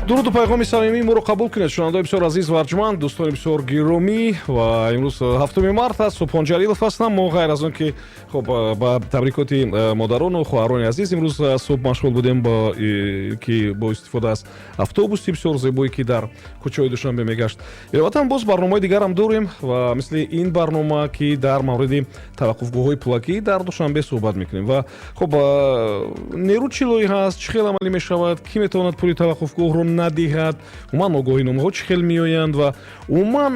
Дуруду пайғоми самимии моро қабул кунед, шунавандаои бисёр азиз ва арҷманд, дӯстони бисёр гиромӣ. Ва имрӯз 7 март аст. Субҳон Ҷалилов ҳастам. Мо ғайр аз он ки, хуб, ба табрикоти модарону хоҳарони азиз имрӯз субҳ машғул будем, бо ки бо истифода аз автобуси бисёр зебое, ки дар кӯчаҳои Душанбе мегашт, иловатан боз барномаҳои дигарам дорем ва мисли ин барнома, ки дар мавриди таваққуфгоҳҳои пулакӣ дар Душанбе суҳбат мекунем. Ва хуб, «Нерӯ» чӣ лоиҳа аст, чӣ хел амалӣ мешавад, кӣ метавонад пули таваққуфгоҳро надиҳад, умуман огоҳиномаҳо чӣ хел меоянд ва умуман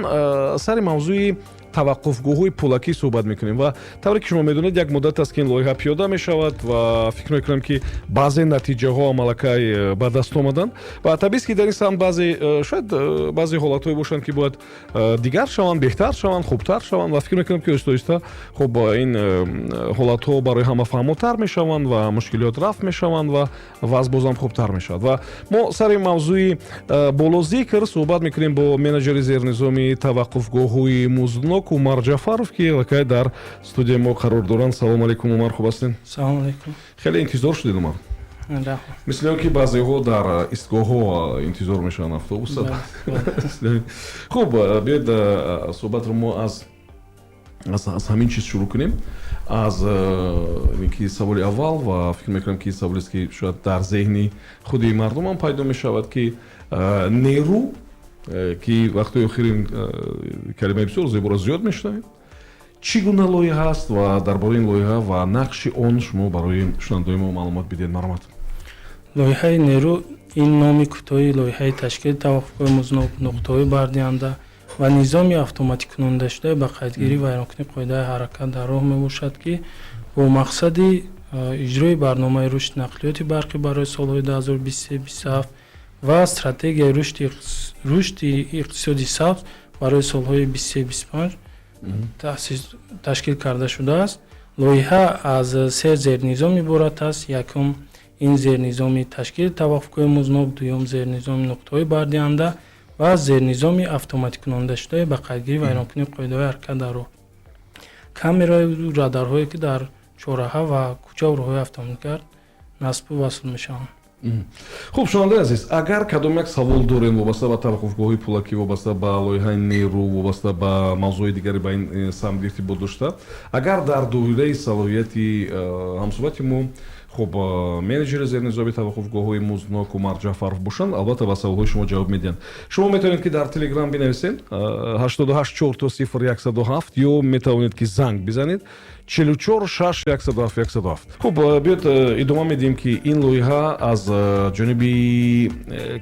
сари мавзӯи таваққуфгоҳҳои пулакӣ суҳбат мекунем. Ва тавре ки шумо медонед, як муддат аст, ки ин лоиҳа пиёда мешавад ва фикр мекунам, ки баъзе натиҷаҳо аллакай ба даст омаданд. Ва табиист, ки дар ин самт баъзе шояд баъзе ҳолатҳое бошанд, ки бояд дигар шаванд, беҳтар шаванд, хубтар шаванд. Ва фикр мекунам, ки оҳиста оҳиста, хуб, ин ҳолатҳо барои ҳама фаҳмотар мешаванд ва мушкилиёт рафъ мешаванд ва вазъ бозам хубтар мешавад. Ва мо сари мавзӯи болозикр суҳбат мекунем бо менеҷери зернизоми таваққуфгоҳҳои музднок Умар Ҷафаров, ки аллакай дар студияи мо қарор доранд. Салому алайкум, Умар, хуб ҳастед? Салому алайкум. Хеле интизор шудед, Умар, мисли он ки баъзеҳо дар истгоҳҳо интизор мешаванд автобуса. Хуб, биёед, суҳбатро мо аз ҳамин чиз шурӯъ кунем, аз ки саволи аввал. Ва фикр мекунам, ки саволест, ки шояд дар зеҳни худи мардумам пайдо мешавад, ки «Нерӯ», ки вақтҳои охирин калимаи бисёр зеборо зиёд мешунавем, чӣ гуна лоиҳа аст ва дар бораи ин лоиҳа ва нақши он шумо барои шунавандаои мо маълумот бидиҳед, марҳамат. Лоиҳаи «Нерӯ» ин номи кӯтоҳи лоиҳаи ташкили таваққуфгоҳи музднок, нуқтаҳои бардиҳанда ва низоми автоматикунондашудаи ба қайдгирӣ вайронкунии қоидаи ҳаракат дар роҳ мебошад, ки бо мақсади иҷрои барномаи рушди нақлиёти барқӣ барои солҳои 2023-27 ва стратегияи рушди иқтисоди сабз барои солҳои 23-25 ташкил карда шудааст. Лоиҳа аз се зернизом иборат аст. Якум ин зернизоми ташкили таваққуфгоҳи музднок, дуюм зернизоми нуқтаҳои бардиҳанда ва зернизоми автоматикунондашудаи ба қайдгирӣ вайронкунии қоидаҳои ҳаракат дар роҳ, камераи радарҳое, ки дар чорраҳа ва кӯчаву роҳҳои автомобилгард насбу васл мешаванд. Хуб, шунавандаи азиз, агар кадом як савол дорем вобаста ба таваққуфгоҳҳои пулакӣ, вобаста ба лоиҳаи «Нерӯ», вобаста ба мавзӯи дигаре ба ин самт иртибот дошта, агар дар доираи салоҳияти ҳамсӯҳбати мо, хуб, менеҷери зернизоми таваққуфгоҳҳои музднок Умар Ҷафаров бошанд, албатта ба саволҳои шумо ҷавоб медиҳанд. Шумо метавонед, ки дар Телеграм бинависед 88 000 107 ё метавонед, ки занг бизанед 44 6 107 107. Хуб, биёед, идома медиҳем, ки ин лоиҳа аз ҷониби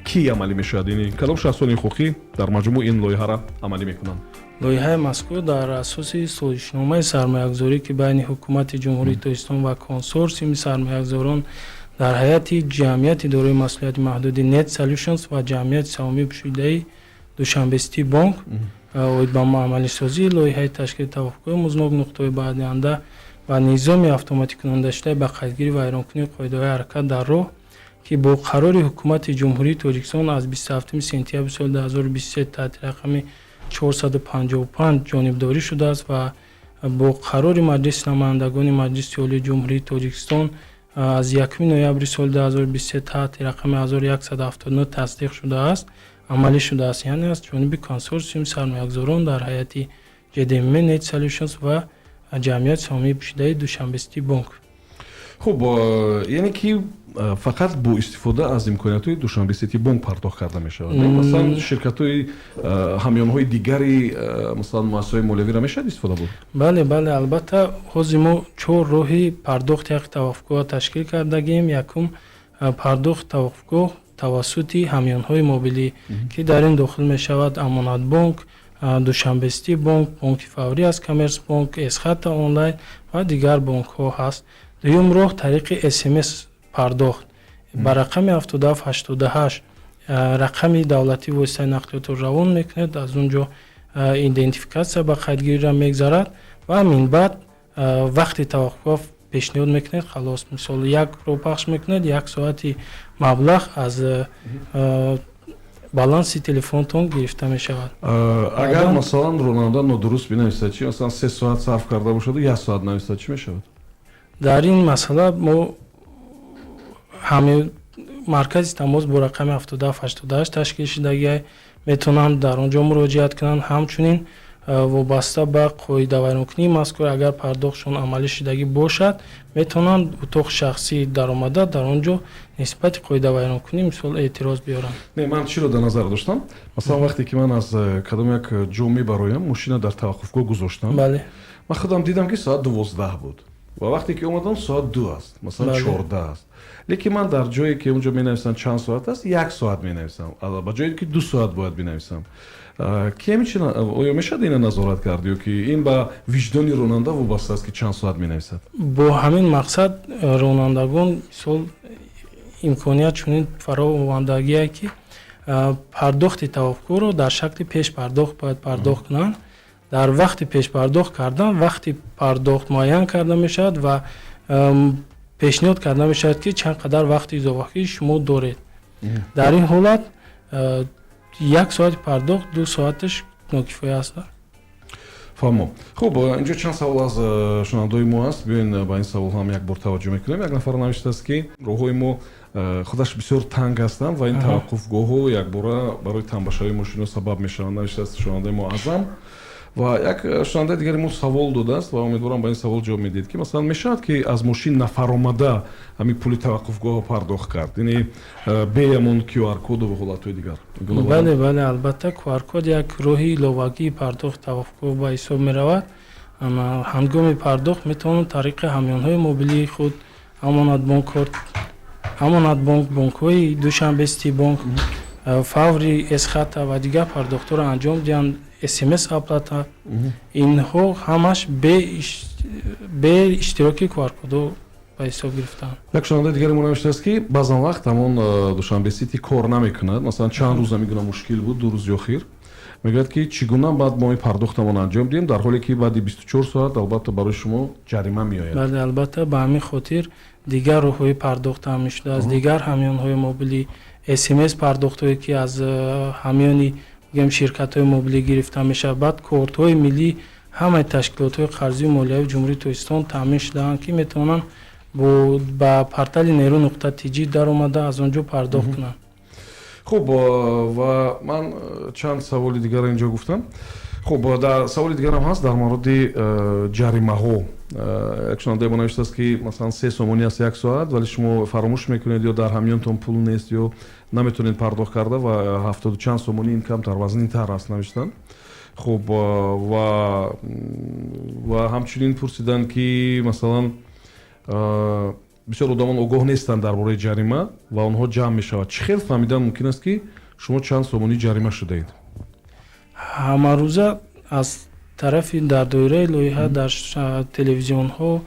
кӣ амалӣ мешавад, яъне кадом шахсони ҳуқуқӣ дар маҷмӯъ ин лоиҳаро амалӣ мекунанд? Лоиҳаи мазкур дар асоси созишномаи сармоягузорӣ, ки байни Ҳукумати Ҷумҳурии Тоҷикистон ва консорсиуми сармоягузорон дар ҳайати ҷамъияти дорои масъулияти маҳдуди Net Solutions ва ҷамъияти саҳомии пӯшидаи Душанбе Сити Бонк оид ба амалисозии лоиҳаи ташкили таваққуфгоҳи музднок, нуқтаҳои бардиҳанда ва низоми автоматикунондашудаи ба қайдгирӣ вайронкунии қоидаҳои ҳаракат дар роҳ, ки бо қарори Ҳукумати Ҷумҳурии Тоҷикистон аз 27 сентябри соли 2023 таҳти рақами 455 ҷонибдорӣ шудааст ва бо қарори Маҷлиси намояндагони Маҷлиси Олии Ҷумҳурии Тоҷикистон аз 1 ноябри соли 2023 таҳти рақами 1179 тасдиқ шудааст, амалӣ шудааст, яъне аз ҷониби консорсиуми сармоягузорон дар ҳайати ҶДМ Net Solutions ва ҷамъияти саҳомии пӯшидаи Душанбе Сити Бонк. Хуб, яъне ки фақат бо истифода аз имкониятҳои Душанбе Сити Бонк пардохт карда мешавад? Масалан, ширкатҳои ҳамёнҳои дигари, масалан, муассисаҳои молиявиро мешавад истифода бурд? Бале, албатта. Ҳозир мо чор роҳи пардохти ҳаққи таваққуфгоҳ ташкил кардагием. Якум, пардохти таваққуфгоҳ тавассути ҳамёнҳои мобилӣ, ки дар ин дохил мешавад Амонатбонк, Душанбе Сити Бонк, Бонки Фаврӣ аз Коммерсбонк, Эсхата онлайн ва дигар бонкҳо ҳаст. Дуюм роҳ, тариқи СМС пардохт ба рақами 7788 рақами давлатии воситаи нақлиётро равон мекунед, аз он ҷо идентификатсия ба қайдгириро мегзарад ва минбаъд вақти таваққуфгоҳ пешниҳод мекунед. Халос, мисол, якро пахш мекунед, як соати маблағ аз баланси телефонтон гирифта мешавад. Агар, масалан, ронанда нодуруст бинависад чӣ? Масалан, 3 соат сарф карда бошаду як соат нависад, чӣ мешавад? Дар ин масъала мо ҳаме Маркази тамос бо рақами 7788 ташкил шудагиай, метавонанд дар он ҷо муроҷиат кунанд. Ҳамчунин вобаста ба қоидавайронкунии мазкур, агар пардохтшон амалӣ шудагӣ бошад, метавонанд утоқи шахсӣ даромада, дар он ҷо нисбати қоидавайронкунӣ, мисол, эътироз биёранд. Не, ман чиро дар назар доштам? Масалан, вақте ки ман аз кадом як ҷо мебароям, мошина дар таваққуфгоҳ гузоштам, ман худам дидам, ки соат 12 буд, ва вақте ки омадам, соат 2 аст, масалан, 14 аст. Лекин ман дар ҷое, ки онҷо менависам чанд соат аст, як соат менависам, ба ҷое ки 2 соат бояд бинависам. Ки оё мешавад ина назорат кард ё ки ин ба виҷдони ронанда вобаста аст, ки чанд соат менависад? Бо ҳамин мақсад ронандагон, мисол, имконият чунин фаровандагие, ки пардохти таваққуфгоҳро дар шакли пешпардохт бояд пардохт кунанд. Дар вақти пешпардохт кардан вақти пардохт муайян карда мешавад ва пешниҳод карда мешавад, ки чанд қадар вақти изофагӣ шумо доред. Дар ин ҳолат як соати пардохт 2 соаташ нокифоя аст. Фаҳмо. Хуб, инҷо чанд савол аз шунавандаои мо аст. Биёен, ба ин савол ҳам як бор таваҷҷӯҳ мекунем. Як нафар навиштааст, ки роҳҳои мо худаш бисёр танг ҳастанд ва ин таваққуфгоҳҳо якбора барои тамбашавии мошино сабаб мешаванд, навиштааст шунавандаи мо Аъзам. Ва як шунавандаи дигари мо савол додааст ва умедворам, ба ин савол ҷавоб медиҳед, ки масалан, мешавад, ки аз мошин нафаромада ҳамин пули таваққуфгоҳро пардохт кард, яъне бе ҳамон QR коду ва ҳолатҳои дигар? Бале, албатта, QR код як роҳи иловагии пардохти таваққуфгоҳ ба ҳисоб меравад. Ҳангоми пардохт метавонанд тариқи ҳамёнҳои мобилии худ, Амонатбонк корт, Амонатбонк, бонкҳои Душанбе Сити бонк, Фаври, Эсхата ва дигар пардохтҳоро анҷом диҳанд. СМС оплата, инҳо ҳамаш бе иштироки QR-кодҳо ба ҳисоб гирифтаанд. Як шунавандаи дигари мо навиштааст, ки баъзан вақт ҳамон Душанбе Сити кор намекунад, масалан, чанд рӯз ҳамин гуна мушкил буд, 2 рӯзи охир. Мегӯяд, ки чӣ гуна баъд мо ин пардохтамон анҷом диҳем, дар ҳоле ки баъди 24 соат албатта барои шумо ҷарима меояд? Бале, албатта, ба ҳамин хотир дигар роҳҳои пардохт таъмин шудааст, дигар ҳамёнҳои мобилӣ, СМС пардохтҳое, ки аз ҳамёни, гӯем, ширкатҳои мобилӣ гирифта мешавад. Баъд кортҳои миллӣ ҳамаи ташкилотҳои қарзию молиявии Ҷумҳурии Тоҷикистон таъмин шудаанд, ки метавонанд ба портали неру.тж даромада, аз он ҷо пардохт кунанд. Хуб, ва ман чанд саволи дигарро инҷо гуфтам. Хуб, дар саволи дигарам ҳаст дар мавриди ҷаримаҳо. Як шунавандаи мо навиштааст, ки масалан, 3 сомонӣ аст як соат, вале шумо фаромӯш мекунед ё дар ҳамёнтон пул нест ё наметавонед пардохт карда, ва ҳафтоду чанд сомонӣ ин камтар вазнинтар аст, навиштанд. Хуб, ва ҳамчунин пурсиданд, ки масалан, бисёр одамон огоҳ нестанд дар бораи ҷарима ва онҳо ҷамъ мешавад. Чӣ хел фаҳмидан мумкин аст, ки шумо чанд сомонӣ ҷарима шудаед? Ҳамарӯза аз тарафи дар доираи лоиҳа дар телевизионҳо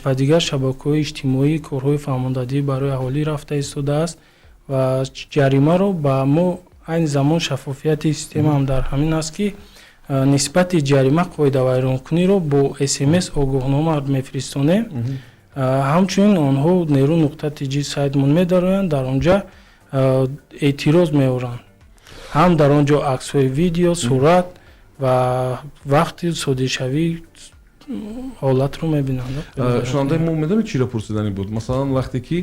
ва дигар шабакаҳои иҷтимоӣ корҳои фаҳмондадиҳӣ барои аҳолӣ рафта истодааст ва ҷаримаро ба мо айни замон, шаффофияти системаам дар ҳамин аст, ки нисбати ҷарима қоидавайронкуниро бо СМС огоҳнома мефиристонем. Ҳамчунин онҳо неру.тж сайтмон медароянд, дар он ҷа эътироз меоранд, ҳам дар он ҷо аксҳои видео, сурат ва вақти содиршавии ҳолатро мебинанд. Шунавандаи мо медонед, чиро пурсиданӣ буд? Масалан, вақте ки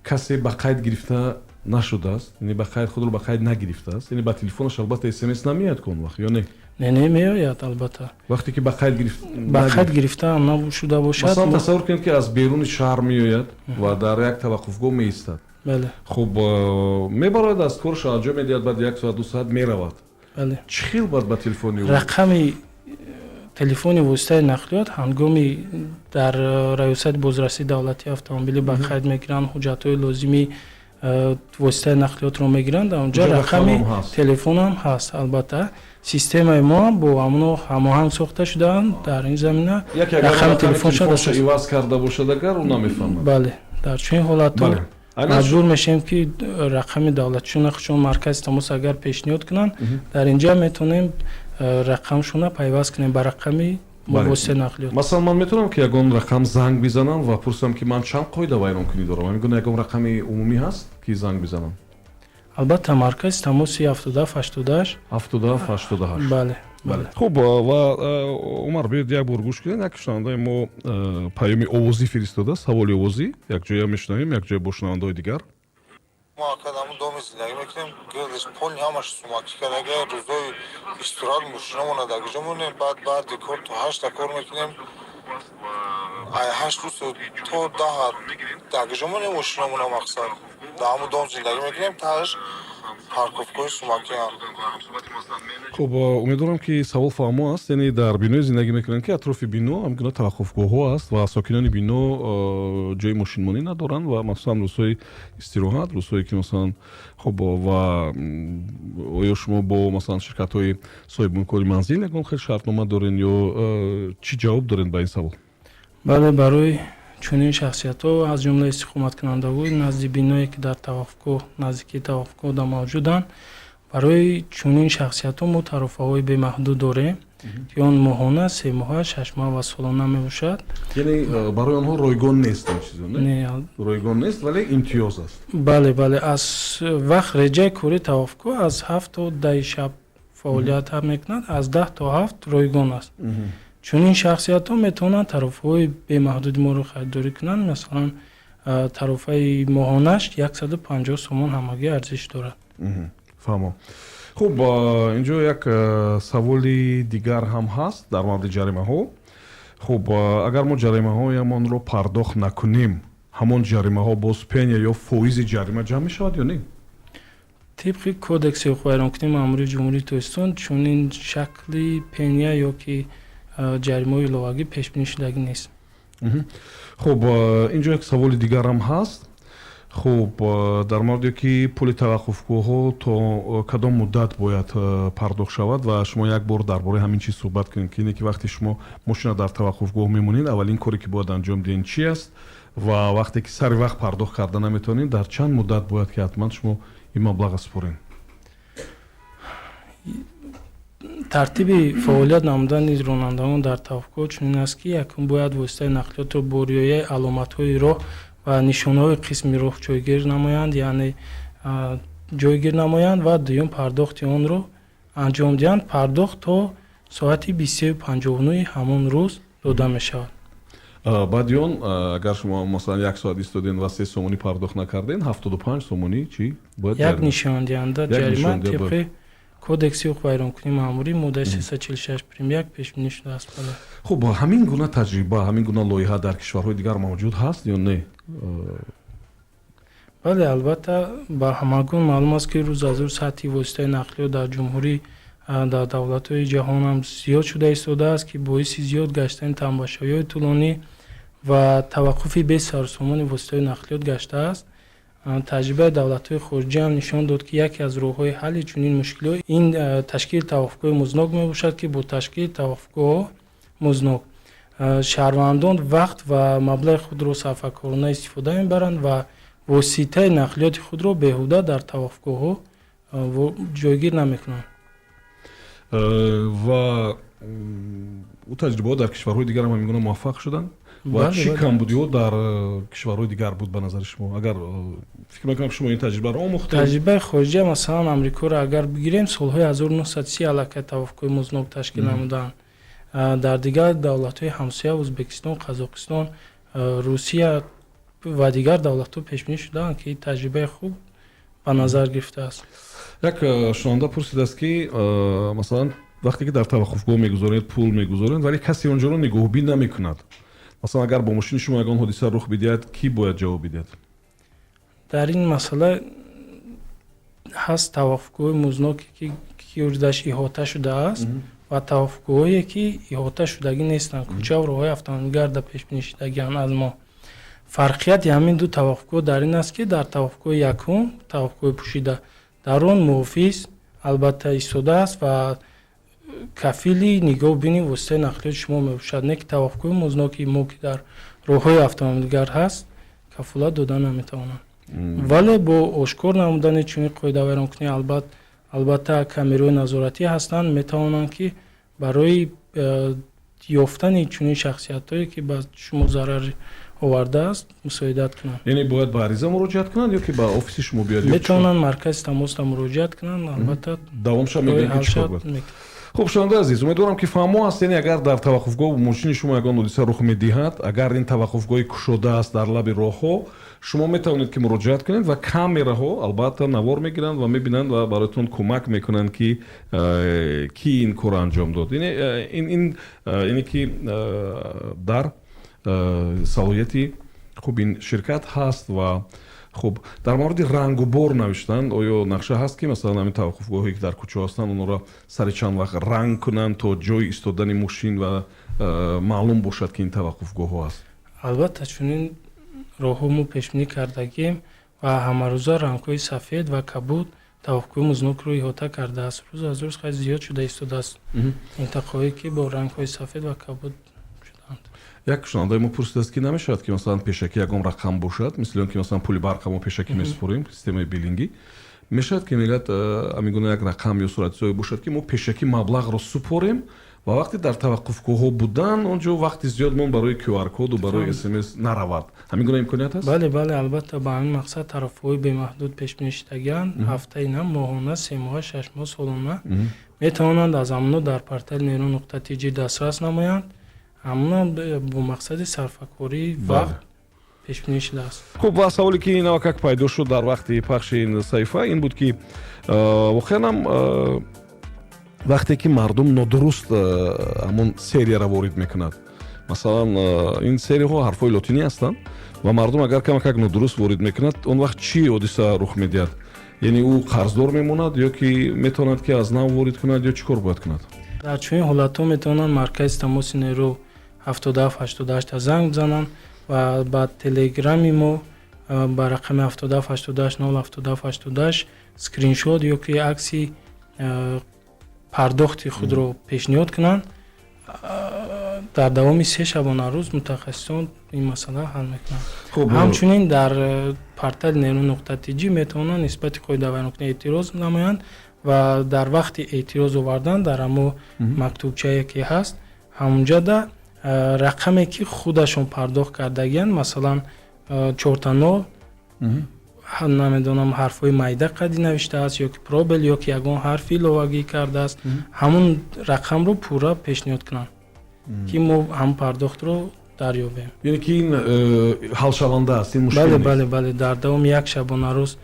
касе ба қайд гирифта нашудааст, яъне ба қайд худро ба қайд нагирифтааст, яъне ба телефонаш албатта СМС намеояд ку он вақт ё не? Не, меояд, албатта. Вақте ки ба қайд гирифт Ба қайд гирифта нашуда бошад. Масалан, тасаввур кунед, ки аз беруни шаҳр меояд ва дар як таваққуфгоҳ меистад. Хуб, мебарояд, аз кораш анҷом медиҳад, баъд як соат, 2 соат меравад. Чӣ хел бояд ба телефони Рақами телефони воситаи нақлиёт ҳангоми дар Раёсати бозрасии давлатии автомобилӣ ба қайд мегиранд, ҳуҷҷатҳои лозимии воситаи нақлиётро мегиранд, дар онҷа рақами телефонам ҳаст. Албатта, системаи мо бо ҳамоно ҳамоҳанг сохта шудаанд дар ин замина. Рақами телефоншо иваз карда бошад агар, ӯ намефаҳмад. Бале, дар чунин ҳолатҳо маҷбур мешавем, ки рақами давлатишона чун маркази тамос агар пешниҳод кунанд, дар инҷа метавонем рақамшона пайваст кунем ба рақами воситаи нақлиёт. Масалан, ман метавонам, ки ягон рақам занг бизанам ва пурсам, ки ман чанд қоида вайронкунӣ дорам? Ҳамин гуна ягон рақами умумӣ ҳаст, ки занг бизанам? Албатта, маркази тамоси 7788. 7788. Бале. Бале. Хуб, ва Умар, биёед, як бор гӯш кунед. Як шунавандаи мо паёми овозӣ фиристода, саволи овозӣ. Якҷоя мешунавем, якҷоя бо шунавандаҳои дигар. Мо акад ҳамун доме зиндагӣ мекунем, гирдиш полный ҳамаш сумакӣ кардага. Рӯзои истироҳат мошинамона дар куҷо монем? Баъд баъди кор то 8-та кор мекунем, ай 8 рӯз то 10 дар куҷо монем мошинамона? Мақсад, дар ҳамун дом зиндагӣ мекунем, тааш парковкаҳои сумакиам. Хуб, умедворам, ки савол фаҳмо аст. Яъне дар биное зиндагӣ мекунанд, ки атрофи бино ҳамгуна таваққуфгоҳҳо аст ва сокинони бино ҷои мошинмонӣ надоранд ва махсусан рӯзҳои истироҳат, рӯзҳое ки масалан. Хуб, ва оё шумо бо масалан ширкатҳои соҳибмулкори манзил ягон хел шартнома дорен ё чӣ ҷавоб дорен ба ин савол? Бале, барои чунин шахсиятҳо, аз ҷумла истиқоматкунандагони назди биное, ки дар таваққуфгоҳ, наздикии таваққуфгоҳ мавҷуданд, барои чунин шахсиятҳо мо тарофаҳои бемаҳдуд дорем, ки он моҳона, 3 моҳа, 6 моҳ ва солона мебошад. Яъне барои онҳо ройгон нест ин чизо, не? Ройгон нест, вале имтиёз аст. Бале, аз вақт реҷаи кори таваққуфгоҳ аз 7 то 10-и шаб фаъолият мекунад, аз 10 то 7 ройгон аст. Чунин шахсиятҳо метавонанд тарофаҳои бемаҳдуди моро харидорӣ кунанд. Масалан, тарофаи моҳонаш 150 сомон ҳамагӣ арзиш дорад. Фаҳмо. Хуб, инҷо як саволи дигар ҳам ҳаст дар мавриди ҷаримаҳо. Хуб, агар мо ҷаримаҳоямонро пардохт накунем, ҳамон ҷаримаҳо боз пеня ё фоизи ҷарима ҷамъ мешавад ё не? Тибқи Кодекси ҳуқуқвайронкунии маъмурии Ҷумҳурии Тоҷикистон чунин шакли пеня ё ки ҷаримаҳои иловагӣ пешбинӣ шудагӣ нест. Хуб, инҷо як саволи дигарам ҳаст. Хуб, дар мавриде ки пули таваққуфгоҳҳо то кадом муддат бояд пардохт шавад. Ва шумо як бор дар бораи ҳамин чиз суҳбат кунед, ки ине ки вақте шумо мошина дар таваққуфгоҳ мемонед, аввалин коре ки бояд анҷом диҳед, чи аст? Ва вақте ки сари вақт пардохт карда наметавонед, дар чанд муддат бояд ки ҳатман шумо ин маблағро супоред? Тартиби фаъолият намудани ронандагон дар таваққуфгоҳ чунин аст, ки якум бояд воситаи нақлиётро бо риояи аломатҳои роҳ ва нишонаҳои қисми роҳ ҷойгир намоянд, яъне ҷойгир намоянд, ва дуюм пардохти онро анҷом диҳанд. Пардохт то соати 23:59 ҳамон рӯз дода мешавад. Баъди он, агар шумо масалан як соат истодем ва 3 сомонӣ пардохт накардем, 75 сомонӣ чӣ бояд? Як нишондиҳанда ҷарима тибқи Кодекси ҳуқуқвайронкунии маъмурӣ, моддаи 346 прим 1 пешбинӣ шудааст, бале. Хуб, ҳамин гуна таҷриба, ҳамин гуна лоиҳа дар кишварҳои дигар мавҷуд ҳаст ё не? Бале, албатта, ба ҳамагон маълум аст, ки рӯз аз рӯз сатҳи воситаи нақлиёт дар ҷумҳурӣ, дар давлатҳои ҷаҳон ҳам зиёд шуда истодааст, ки боиси зиёд гаштани тамбашавиҳои тӯлонӣ ва таваққуфи бесарусомони воситаҳои нақлиёт гаштааст. Таҷрибаи давлатҳои хориҷӣ ҳам нишон дод, ки яке аз роҳҳои ҳалли чунин мушкилиҳо ин ташкили таваққуфгоҳи музнок мебошад, ки бо ташкили таваққуфгоҳҳо музнок шаҳрвандон вақт ва маблағи худро сарфакорона истифода мебаранд ва воситаи нақлиёти худро беҳуда дар таваққуфгоҳҳо ҷойгир намекунанд. Ва ӯ таҷрибаҳо дар кишварҳои дигар ҳам ҳамин гуна муваффақ шуданд? Ва чӣ камбудиҳо дар кишварҳои дигар буд, ба назари шумо? Агар фикр мекунам, шумо ин таҷрибаро омӯхтед. Таҷрибаи хориҷа, масалан, Амрикоро агар бигирем, солҳои 1930 аллакай таваққуфгоҳи музнок ташкил намуданд. Дар дигар давлатҳои ҳамсоя, Ӯзбекистон, Қазоқистон, Русия ва дигар давлатҳо пешбинӣ шудаанд, ки таҷрибаи хуб ба назар гирифтааст. Як шунаванда пурсидааст, ки масалан, вақте ки дар таваққуфгоҳ мегузоред, пул мегузоред, вале касе онҷоро нигоҳубин намекунад. Масалан, агар бо мошини шумо ягон ҳодиса рух бидиҳад, кӣ бояд ҷавоб бидиҳад? Дар ин масъала ҳаст таваққуфгоҳи музноке, ки гирдаш иҳота шудааст, ва таваққуфгоҳое, ки иҳота шудагӣ нестанд, кӯчаву роҳҳои автомобилгарда пешбинӣ шудагианд аз мо. Фарқияти ҳамин ду таваққуфгоҳ дар ин аст, ки дар таваққуфгоҳи якум, таваққуфгоҳи пӯшида, дар он муҳофиз албатта истодааст ва кафили нигоҳубини воситаи нақлиёти шумо мебошад, не ки таваққуфгоҳи музноки мо, ки дар роҳҳои автомобилгард ҳаст, кафолат дода наметавонанд. Вале бо ошкор намудани чунин қоидавайронкунӣ, албатта, камераҳои назоратӣ ҳастанд, метавонанд, ки барои ёфтани чунин шахсиятҳое, ки ба шумо зарар овардааст, мусоидат кунанд. Яъне бояд ба ариза муроҷиат кунанд ё ки ба офиси шумо биёд? Метавонанд маркази тамосда муроҷиат кунанд, албатта. Давомша мегӯянд, ки чӣ кор бояд. Хуб, шунавандаи азиз, умедворам, ки фаҳмо аст. Яъне агар дар таваққуфгоҳ мошини шумо ягон ҳодиса рух медиҳад, агар ин таваққуфгоҳи кушода аст дар лаби роҳҳо, шумо метавонед, ки муроҷиат кунед ва камераҳо албатта навор мегиранд ва мебинанд ва бароятон кӯмак мекунанд, ки ки ин корро анҷом дод. Ине ки дар салоҳияти хуб ин ширкат ҳаст. Ва хуб, дар мавриди рангу бор навиштанд: оё нақша ҳаст, ки масалан ҳамин таваққуфгоҳое, ки дар кӯчаҳо ҳастанд, онҳоро сари чанд вақт ранг кунанд, то ҷои истодани мошин ва маълум бошад, ки ин таваққуфгоҳҳо аст? Албатта, чунин роҳҳо мо пешбинӣ кардагем ва ҳамарӯза рангҳои сафед ва кабуд таваққуфгоҳи музднокро иҳота кардааст. Рӯз аз рӯз хеле зиёд шуда истодааст минтақаҳое, ки бо рангҳои сафед ва кабуд шудаанд. Як шунавандаи мо пурсидааст, ки намешавад, ки масалан пешакӣ ягон рақам бошад, мисли он ки масалан пули барқа мо пешакӣ месупорем, системаи биллингӣ мешавад, ки мегӯяд, ҳамин гуна як рақам ё суратҳисобе бошад, ки мо пешакӣ маблағро супорем ва вақте дар таваққуфгоҳҳо будан, он ҷо вақти зиёд мон барои QR коду барои СМС наравад. Ҳамин гуна имконият ҳаст? Бале, албатта, ба ҳамин мақсад тарафҳои бемаҳдуд пешбинӣ шудагианд: ҳафтаи на, моҳона, 3 моҳа, 6 моҳ, солона. Метавонанд аз ҳамоно дар портали нерӯ.тж дастрас намоянд. Ҳамона бо мақсади сарфакории вақт пешбинӣ шудааст. Хуб, ва саволе, ки навакак пайдо шуд дар вақти пахши ин саҳифа, ин буд, ки воқеан ҳам вақте ки мардум нодуруст ҳамон серияро ворид мекунад, масалан, ин серияҳо ҳарфҳои лотинӣ ҳастанд, ва мардум агар камакак нодуруст ворид мекунад, он вақт чӣ ҳодиса рух медиҳад? Яъне ӯ қарздор мемонад ё ки метавонад, ки аз нав ворид кунад, ё чӣ кор бояд кунад? Дар чунин ҳолатҳо метавонанд маркази тамоси нерӯ 7788 занг бизананд ва ба телеграми мо ба рақами 77 88 0 77 88 скриншот ё ки акси пардохти худро пешниҳод кунанд. Дар давоми 3 шабонарӯз мутахассисон ин масъала ҳал мекунанд. Ҳамчунин дар портали нерӯ.тж метавонанд нисбати қоидавайронкунӣ эътироз намоянд ва дар вақти эътироз овардан дар ҳамо мактубчае, ки ҳаст, ҳамунҷода рақаме, ки худашон пардохт кардагиянд, масалан чорта нол, намедонам, ҳарфҳои майда қадӣ навиштааст ё ки пробел ё ки ягон ҳарфи иловагӣ кардааст, ҳамун рақамро пурра пешниҳод кунанд, ки мо ҳамун пардохтро дарёбем. Яъне ки ин ҳалшаванда аст, ин мушкил? Бале, дар давоми як шабонарӯз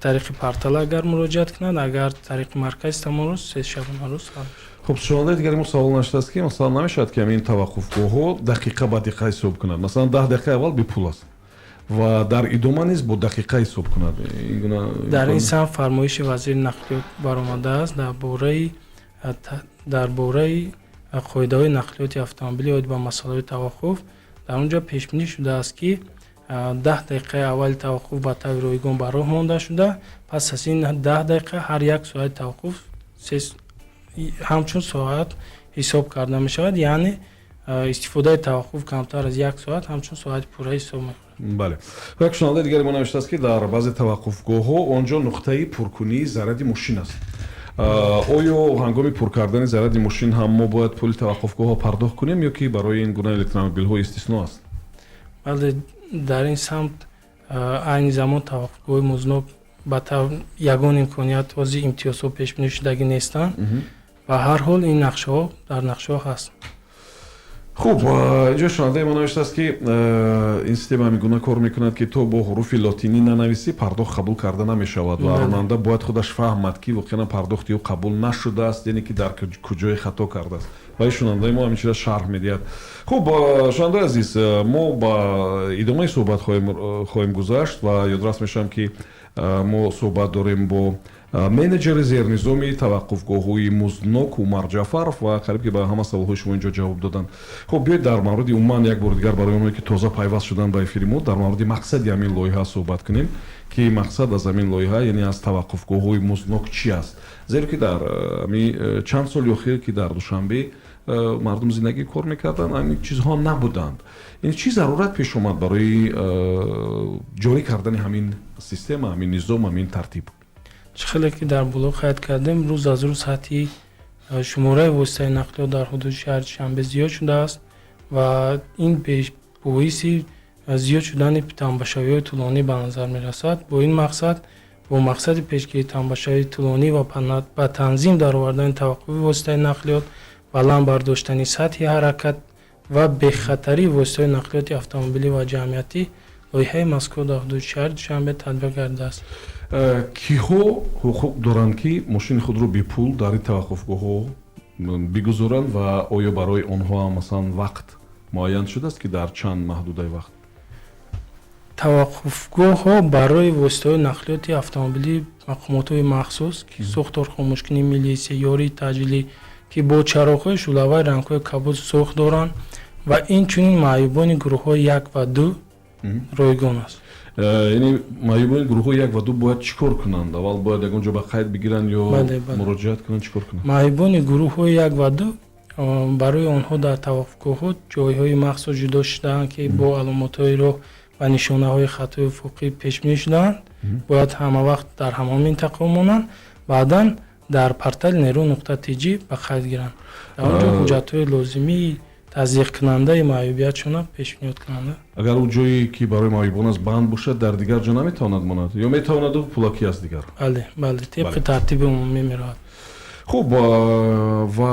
тариқи портал агар муроҷиат кунанд, агар тариқи маркази тамос, 3 шабонарӯз ҳал. Хуб, шунавандаи дигари мо савол наштааст, ки масалан намешавад, ки ҳамин таваққуфгоҳҳо дақиқа ба дақиқа ҳисоб кунад, масалан 10 дақиқаи аввал бепул аст ва дар идома низ бо дақиқа ҳисоб кунад? Ин гуна? Дар ин самт фармоиши вазири нақлиёт баромадааст дар бораи қоидаҳои нақлиёти автомобилӣ оид ба масъалаҳои таваққуф. Дар он ҷо пешбинӣ шудааст, ки 10 дақиқаи аввали таваққуф ба таври ройгон ба роҳ монда шуда, пас аз ин 10 дақиқа ҳар як соати таваққуф ҳамчун соат ҳисоб карда мешавад, яъне истифодаи таваққуф камтар аз як соат ҳамчун соати пурра ҳисоб мехӯрад. Бале, як шунавандаи дигари мо навиштааст, ки дар баъзе таваққуфгоҳҳо он ҷо нуқтаи пуркунии заряди мошин аст. Оё ҳангоми пур кардани заряди мошин ҳам мо бояд пули таваққуфгоҳро пардохт кунем ё ки барои ин гуна электромобилҳо истисно аст? Бале, дар ин самт айни замон таваққуфгоҳи музднок ба ягон имконият ҳозир имтиёзҳо пешбинӣ шудагӣ нестанд. Ба ҳар ҳол, ин нақшаҳо дар нақшаҳо ҳаст. Хуб, инҷо шунавандаи мо навиштааст, ки ин система ҳамин гуна кор мекунад, ки то бо ҳуруфи лотинӣ нанависӣ, пардохт қабул карда намешавад ва ронанда бояд худаш фаҳмад, ки воқеан пардохти ӯ қабул нашудааст, яъне ки дар куҷое хато кардааст, ва ин шунавандаи мо ҳамин чиза шарҳ медиҳад. Хуб, шунавандаи азиз, мо ба идомаи суҳбат хоҳем гузашт ва ёдрас мешавам, ки мо суҳбат дорем бо менеҷери зернизоми таваққуфгоҳҳои музднок Умар Ҷафаров ва қариб ки ба ҳама саволҳои шумо инҷо ҷавоб доданд. Хуб, биёед дар мавриди умуман як бори дигар барои оное, ки тоза пайваст шуданд ба эфири мо, дар мавриди мақсади ҳамин лоиҳа суҳбат кунем, ки мақсад аз ҳамин лоиҳа, яъне аз таваққуфгоҳҳои музднок, чӣ аст, зеро ки дар ҳами чанд соли охир, ки дар Душанбе мардум зиндагӣ кор мекарданд, ҳамин чизҳо набуданд. Яъне чӣ зарурат пеш омад барои ҷорӣ кардани ҳамин система, ҳамин низом, ҳамин тартиб? Чӣ хеле ки дар боло қайд кардем, рӯз аз рӯз сатҳи шумораи воситаи нақлиёт дар ҳудуди шаҳри Душанбе зиёд шудааст ва ин боиси зиёд шудани тамбашавиҳои тӯлонӣ ба назар мерасад. Бо ин мақсад Бо мақсади пешгирии тамбашавии тӯлонӣ ва ба танзим даровардани таваққуфи воситаи нақлиёт, баланд бардоштани сатҳи ҳаракат ва бехатарии воситаҳои нақлиёти автомобилӣ ва ҷамъиятӣ лоиҳаи мазкур дар ҳудуди шаҳри Душанбе татбиқ гардидааст. Киҳо ҳуқуқ доранд, ки мошини худро бепул дар ин таваққуфгоҳҳо бигузоранд ва оё барои онҳо ҳам, масалан, вақт муайян шудааст, ки дар чанд маҳдудаи вақт? Таваққуфгоҳҳо барои воситаҳои нақлиёти автомобилии мақомотҳои махсус, ки сӯхторхомӯшкунӣ, милисия, ёрии таъҷилӣ, ки бо чароғҳои шӯълаваи рангҳои кабуд сурх доранд, ва инчунин маъюбони гурӯҳҳои як ва ду ройгон аст. Яъне маъюбони гурӯҳҳои як ва ду бояд чӣ кор кунанд? Аввал бояд ягон ҷо ба қайд бигиранд ё муроҷиат кунанд, чӣ кор кунанд? Маъюбони гурӯҳҳои як ва ду, барои онҳо дар таваққуфгоҳҳо ҷойҳои махсус ҷудо шудаанд, ки бо аломатҳои роҳ ва нишонаҳои хатҳои уфуқӣ пешбинӣ шудаанд. Бояд ҳама вақт дар ҳамон минтақа монанд, баъдан дар портали нерӯ.тж ба қайд гиранд, дар он ҷо ҳуҷҷатҳои лозимии тасдиқкунандаи маъюбиятшона пешниҳод кунанда. Агар ӯ ҷое, ки барои маъюбон аст, банд бошад, дар дигар ҷо наметавонад монад ё метавонаду пулакӣ аст дигар? Бале, тибқи тартиби умумӣ меравад. Хуб, ва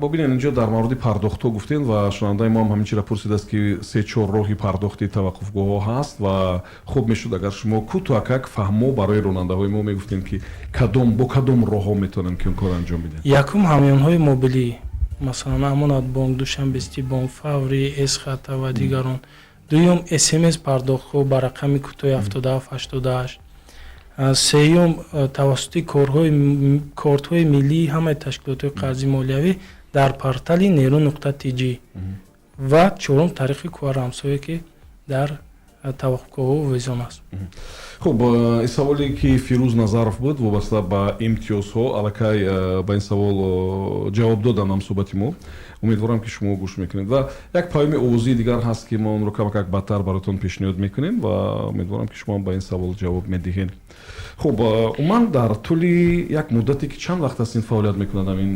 бубинед, инҷо дар мавриди пардохтҳо гуфтем ва шунавандаи мо ҳам ҳамин чиро пурсидааст, ки се чор роҳи пардохти таваққуфгоҳҳо ҳаст ва хуб мешуд, агар шумо кӯтоҳакак фаҳмо барои ронандаҳои мо мегуфтем, ки кадом бо кадом роҳҳо метавонем ки он корро анҷом бидиҳем. Якум, ҳамёнҳои мобилӣ, масалан, Амонатбонк, Душанбе Сити Бонк, Фаврӣ, Эсхата ва дигарон. Дуюм, СМС пардохтҳо ба рақами кӯтоҳи 7788. Сеюм, тавассути кортҳои миллии ҳамаи ташкилотҳои қарзии молиявӣ дар портали нерӯ.тж ва чорум, тариқи QR-рамзҳое, ки дар таваққуфгоҳҳо овезон аст. Хуб, ин саволе, ки Фирӯз Назаров буд, вобаста ба имтиёзҳо, аллакай ба ин савол ҷавоб додам ҳамсӯҳбати мо. Умедворам, ки шумо гӯш мекунед. Ва як паёми овозии дигар ҳаст, ки мо онро камакак баъдтар баротон пешниҳод мекунем ва умедворам, ки шумо ба ин савол ҷавоб медиҳед. Хуб, умуман дар тӯли як муддате, ки чанд вақт аст ин фаъолият мекунад, ҳамин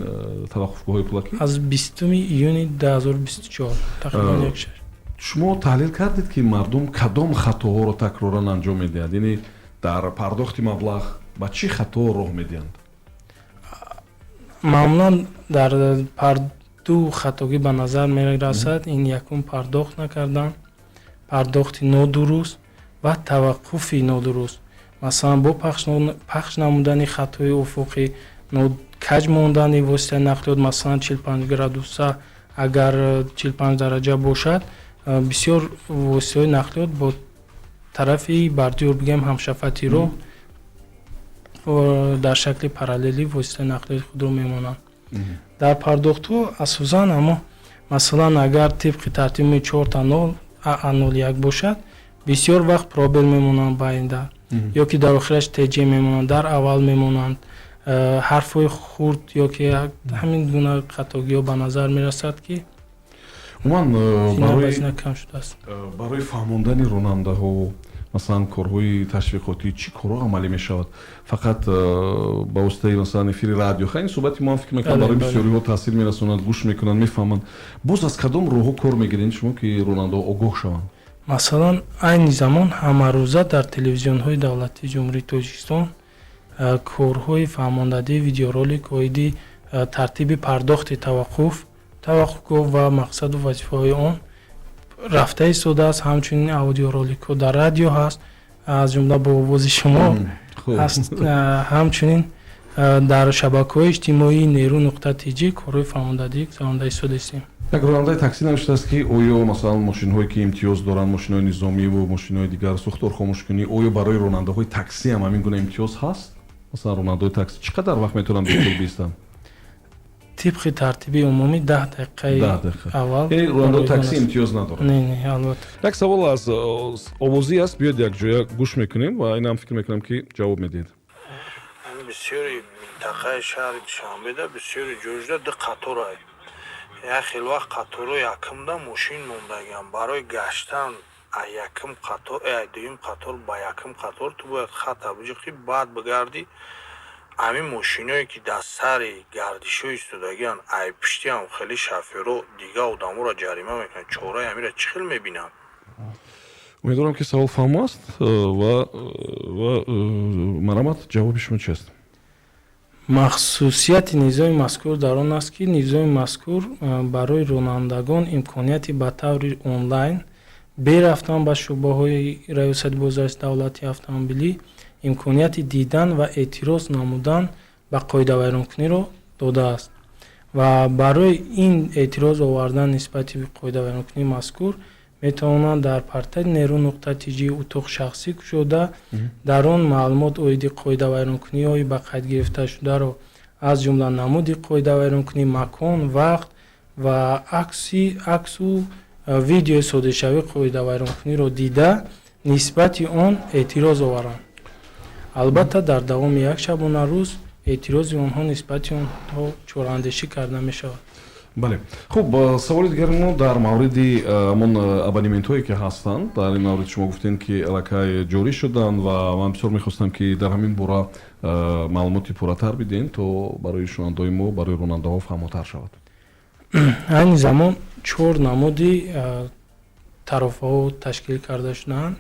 таваққуфгоҳҳои пулакӣ? Аз 20-уми июни 2024, тақрибан як шаш. Шумо таҳлил кардед, ки мардум кадом хатоҳоро такроран анҷом медиҳанд, яъне дар пардохти маблағ ба чӣ хато роҳ медиҳанд? Маъмулан дар ду хатогӣ ба назар мерасад. Ин якум, пардохт накардан, пардохти нодуруст ва таваққуфи нодуруст, масалан, бо пахш намудани хатҳои уфуқӣ, каҷ мондани воситаи нақлиёт, масалан, 45 градуса. Агар 45 дараҷа бошад, бисёр воситаҳои нақлиёт бо тарафи бордюр, бигем, ҳамшафати роҳ, дар шакли параллелӣ воситаи нақлиёти худро мемонанд. Дар пардохтҳо асосан, аммо, масалан, агар тибқи тартиби чорта нол аа нол як бошад, бисёр вақт пробел мемонанд байнда ё ки дар охираш тж мемонанд, дар аввал мемонанд ҳарфҳои хурд ё ки ҳамин гуна хатогиҳо ба назар мерасад, ки Умуман кам шудааст. Барои фаҳмондани ронандаҳо, масалан, корҳои ташвиқотӣ чӣ корҳо амалӣ мешавад? Фақат ба воситаи, масалан, эфири радио, хай, ин суҳбати мо ҳам, фикр мекунам, барои бисёриҳо таъсир мерасонад, гӯш мекунанд, мефаҳманд. Боз аз кадом роҳҳо кор мегиред шумо, ки ронандаҳо огоҳ шаванд? Масалан, айни замон ҳамарӯза дар телевизионҳои давлатии Ҷумҳурии Тоҷикистон корҳои фаҳмондадии видеоролик оиди тартиби пардохти таваққуфгоҳ ва мақсаду вазифаҳои он рафта истодааст. Ҳамчунин аудиороликҳо дар радио ҳаст, аз ҷумла бо овози шумо ҳаст. Ҳамчунин дар шабакаҳои иҷтимоии нерӯ.тж корҳои фаҳмондадӣ гузаронда истодаистем. Як ронандаи таксӣ навиштааст, ки оё, масалан, мошинҳое, ки имтиёз доранд, мошинҳои низомиву мошинҳои дигар, сӯхтор хомӯшкунӣ, оё барои ронандаҳои таксӣ ҳам ҳамин гуна имтиёз ҳаст? Масалан, ронандаҳои таксӣ чӣ қадар вақт метавонанд бепул биистанд? Тибқи тартиби умумӣ, 10 дақиқаи аввал. Яъне ронандаҳои таксӣ имтиёз надоранд? Не, албатта. Як савол аз овозӣ аст, биёед, якҷоя гӯш мекунем ва инам, фикр мекунам, ки ҷавоб медиҳед. Бисёри минтақаи шаҳри Душанбеда, бисёри ҷойжда ду қаторай. Як хел вақт қаторо якумда мошин мондагиам. Барои гаштан а якум қатор, дуюм қатор ба якум қатор ту бояд хата биҷиқӣ, баъд бигардӣ. Ҳамин мошиное, ки дар сари гардишҳо истодагианд, ай пуштиам хеле шофёро, дигар одаморо ҷарима мекунанд. Чораи ҳаминро чӣ хел мебинанд? Умедворам, ки савол фаҳмо аст ва марҳамат, ҷавоби шумо чи аст? Махсусияти низоми мазкур дар он аст, ки низоми мазкур барои ронандагон имконияти ба таври онлайн, бе рафтан ба шӯъбаҳои Раёсати бозрасии давлатии автомобилӣ, имконияти дидан ва эътироз намудан ба қоидавайронкуниро додааст. Ва барои ин эътироз овардан нисбати қоидавайронкунии мазкур метавонанд дар портали нерӯ.тж утоқ шахсӣ кушода, дар он маълумот оиди қоидавайронкуниҳои ба қайд гирифташударо, аз ҷумла намуди қоидавайронкунӣ, макон, вақт ва аксу видеои содиршавии қоидавайронкуниро дида, нисбати он эътироз оваранд. Албатта, дар давоми як шабонарӯз эътирози онҳо нисбати онҳо чораандешӣ карда мешавад. Бале, хуб, саволи дигари мо дар мавриди ҳамон абонементҳое, ки ҳастанд. Дар ин маврид шумо гуфтем, ки аллакай ҷорӣ шуданд, ва ман бисёр мехостам, ки дар ҳамин бора маълумоти пурратар бидиҳем, то барои шунавандаҳои мо, барои ронандаҳо фаҳмотар шавад. Айни замон чор намуди тарофаҳо ташкил карда шудаанд.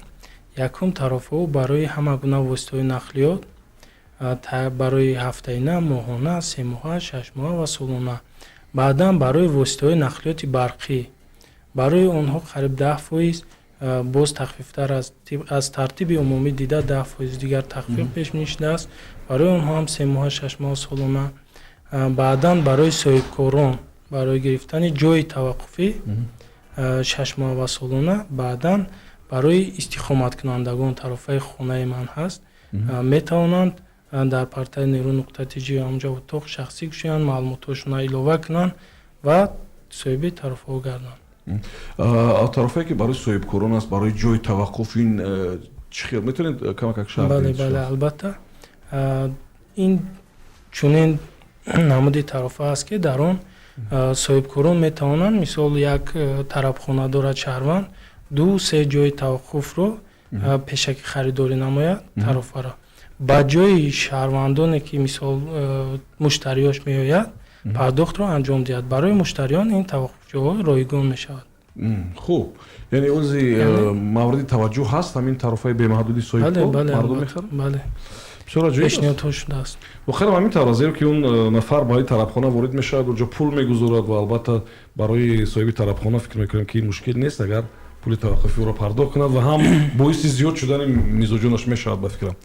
Якум тарофаҳо барои ҳама гуна воситаҳои нақлиёт, барои ҳафтаина, моҳона, семоҳа, шашмоҳа ва солона. Баъдан барои воситаҳои нақлиёти барқӣ, барои онҳо қариб 10%, боз тахфифтар аз тартиби умумӣ дида, 10% дигар тахфиф пешбинӣ шудааст. Барои онҳо ҳам семоҳа, шашмоҳа, солона. Баъдан барои соҳибкорон, барои гирифтани ҷойи таваққуфӣ, шашмоҳа ва солона. Баъдан барои истиқоматкунандагон тарофаи «Хонаи ман» ҳаст. Метавонанд дар портали нерӯ.тж ҳамҷо утоқ шахсӣ кушоянд, маълумотҳошонро илова кунанд ва соҳиби тарофаҳо гарданд. Тарофае, ки барои соҳибкорон аст, барои ҷои таваққуф, ин чӣ хел? Метавонед камакак шарҳ? Бале, албатта, ин чунин намуди тарофа аст, ки дар он соҳибкорон метавонанд, мисол, як тарабхона дорад шаҳрванд, ду се ҷои таваққуфро пешакӣ харидорӣ намояд. Тарофаро ба ҷои шаҳрвандоне, ки мисол муштариёш меояд, пардохтро анҷом диҳад. Барои муштариён ин таваққуфҷоҳо ройгон мешавад. Хуб, яъне ози мавриди таваҷҷӯҳ ҳаст ҳамин тарофаи бемаҳдуди соҳибкор, мардум мехарад? Бале. Бисёр аҷоиб. Пешниҳодҳо шудааст. Воқеан ҳамин тавр, зеро ки он нафар ба ин тарабхона ворид мешавад, онҷо пул мегузорад ва албатта барои соҳиби тарабхона фикр мекунем, ки ин мушкил нест, агар пули таваққуфи ӯро пардохт кунад, ва ҳам боиси зиёд шудани мизоҷонаш мешавад, ба фикрам.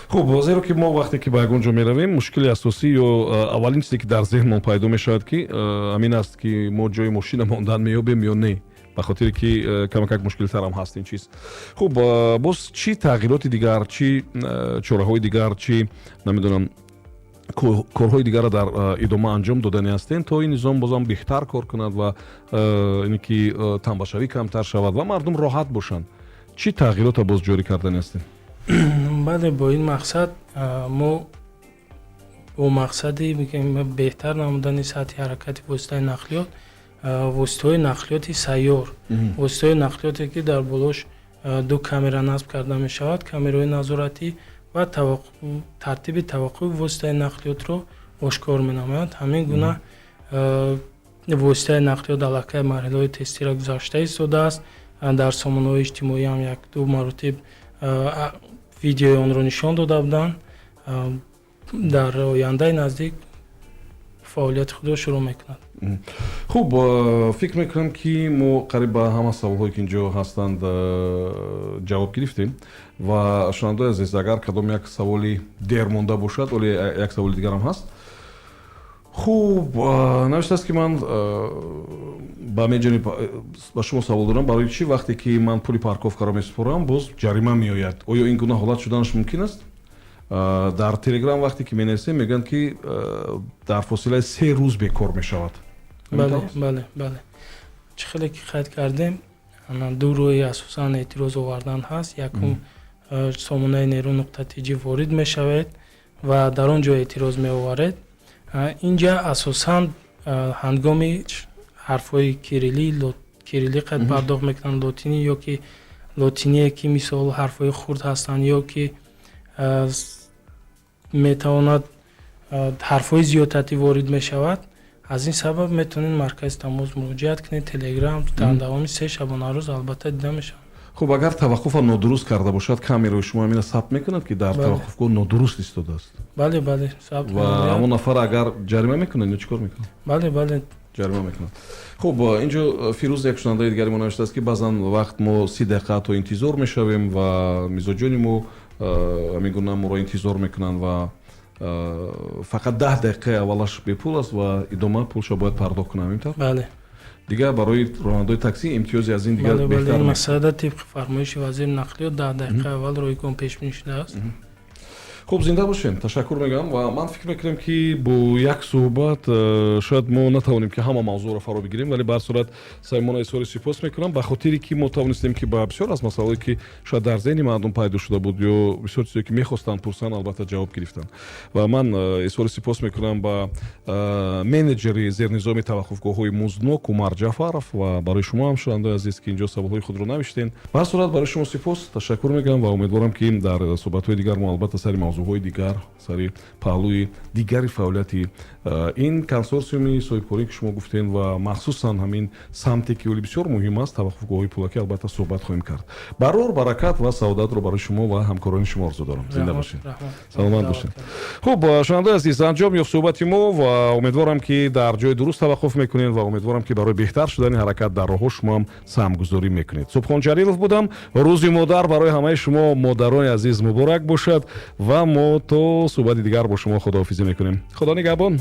Хуб, зеро ки мо вақте ки ба ягон ҷо меравем, мушкили асосӣ ё аввалин чизе, ки дар зеҳнмон пайдо мешавад, ки ҳамин аст, ки мо ҷои мошина мондан меёбем ё не, ба хотире ки камакак мушкилтарам ҳаст ин чиз. Хуб, боз чӣ тағйироти дигар, чӣ чораҳои дигар, чӣ намедонам, корҳои дигарро дар идома анҷом додани ҳастем, то ин низом бозам беҳтар кор кунад ва ин ки тамбашавӣ камтар шавад ва мардум роҳат бошанд? Чӣ тағйиротро боз ҷорӣ кардани ҳастем? Бале, бо ин мақсад мо бо мақсади беҳтар намудани сатҳи ҳаракати воситаи нақлиёт, воситаҳои нақлиёти сайёр, воситаҳои нақлиёте, ки дар болош ду камера насб карда мешавад, камераҳои назоратӣ, ва тартиби таваққуфи воситаи нақлиётро ошкор менамоянд, ҳамин гуна воситаи нақлиёт аллакай марҳилаҳои тестиро гузашта истодааст. Дар сомонаҳои иҷтимоӣ ҳам як-ду маротиб видеои онро нишон дода буданд. Дар ояндаи наздик фаъолияти худро шурӯъ мекунад. Хуб, фикр мекунам, ки мо қариб ба ҳама саволҳое, ки инҷо ҳастанд, ҷавоб гирифтем. Ва шунавандаои азиз, агар кадом як саволи дер монда бошад, оле як саволи дигарам ҳаст. Хуб, навиштааст, ки ман ба меҷони ба шумо савол дорам: барои чӣ вақте ки ман пули парковкаро месупорам, боз ҷарима меояд? Оё ин гуна ҳолат шуданаш мумкин аст? Дар Телеграм вақте ки менависем, мегӯянд, ки дар фосилаи 3 рӯз бекор мешавад. Бале, чӣ хеле ки қайд кардем, ду роҳи асосан эътироз овардан ҳаст. Якум, сомонаи нерӯ.тж ворид мешавед ва дар он ҷо эътироз меоваред. Инҷа асосан ҳангоми ҳарфҳои кириллӣ қайд пардохт мекунанд, лотинӣ ё ки лотиние, ки мисол ҳарфҳои хурд ҳастанд, ё ки метавонад ҳарфҳои зиёдатӣ ворид мешавад. Аз ин сабаб метавонед маркази тамос муроҷиат кунед, Телеграм, дар давоми 3 шабонарӯз албатта дида мешавад. Хуб, агар таваққуфа нодуруст карда бошад, камераи шумо ҳамина сабт мекунад, ки дар таваққуфгоҳ нодуруст истодааст? Бале, сабт. Ва ҳамон нафар агар ҷарима мекунад ё чӣ кор мекунад? Бале. Ҷарима мекунад. Хуб, инҷо Фирӯз, як шунавандаи дигари мо, навиштааст, ки баъзан вақт мо 30 дақиқа то интизор мешавем ва мизоҷони мо ҳамин гуна моро интизор мекунанд ва фақат 10 дақиқаи аввалаш бепул аст ва идома пулшо бояд пардохт кунам, ин тавр? Бале. Дигар барои ронандаои таксӣ имтиёзе аз ин дигар беҳтар? Масъала тибқи фармоиши вазири нақлиёт 10 дақиқаи аввал ройгон пешбинӣ шудааст. Хуб, зинда бошем, ташаккур мегӯям. Ва ман фикр мекунам, ки бо як суҳбат шояд мо натавонем, ки ҳама мавзӯъро фаро бигирем, вале ба ҳар сурат самимона изҳори сипос мекунам, ба хотире ки мо тавонистем, ки ба бисёр аз масъалаое, ки шояд дар зеҳни мардум пайдо шуда буд ё бисёр чизое, ки мехостанд пурсанд, албатта, ҷавоб гирифтанд. Ва ман изҳори сипос мекунам ба менеҷери зернизоми таваққуфгоҳҳои музднок Умар Ҷафаров ва барои шумо ҳам, шунавандаои азиз, ки инҷо саволҳои худро навиштем. Ба ҳар сурат, барои шумо сипос, ташаккур мегӯям ва умедворам, ки дар суҳбатҳои дигар мо, албатта, сари мавзӯъҳои дигар, сари паҳлӯи дигари фаъолияти ин консорсиуми соҳибкорӣ, ки шумо гуфтем, ва махсусан ҳамин самте, ки оли бисёр муҳим аст, таваққуфгоҳҳои пулакӣ, албатта, суҳбат хоҳем кард. Барор, баракат ва саодатро барои шумо ва ҳамкорони шумо орзу дорам. Зинда бошед, саломат бошед. Хуб, шунавандаои азиз, анҷом ёфт суҳбати мо ва умедворам, ки дар ҷои дуруст таваққуф мекунед ва умедворам, ки барои беҳтар шудани ҳаракат дар роҳҳо шумо ҳам саҳмгузорӣ мекунед. Субҳон Ҷалилов будам. Рӯзи модар барои ҳамаи шумо, модарони азиз, муборак бошад ва мо то суҳбати дигар бо шумо худоҳофизӣ мекунем. Худо нигаҳбон.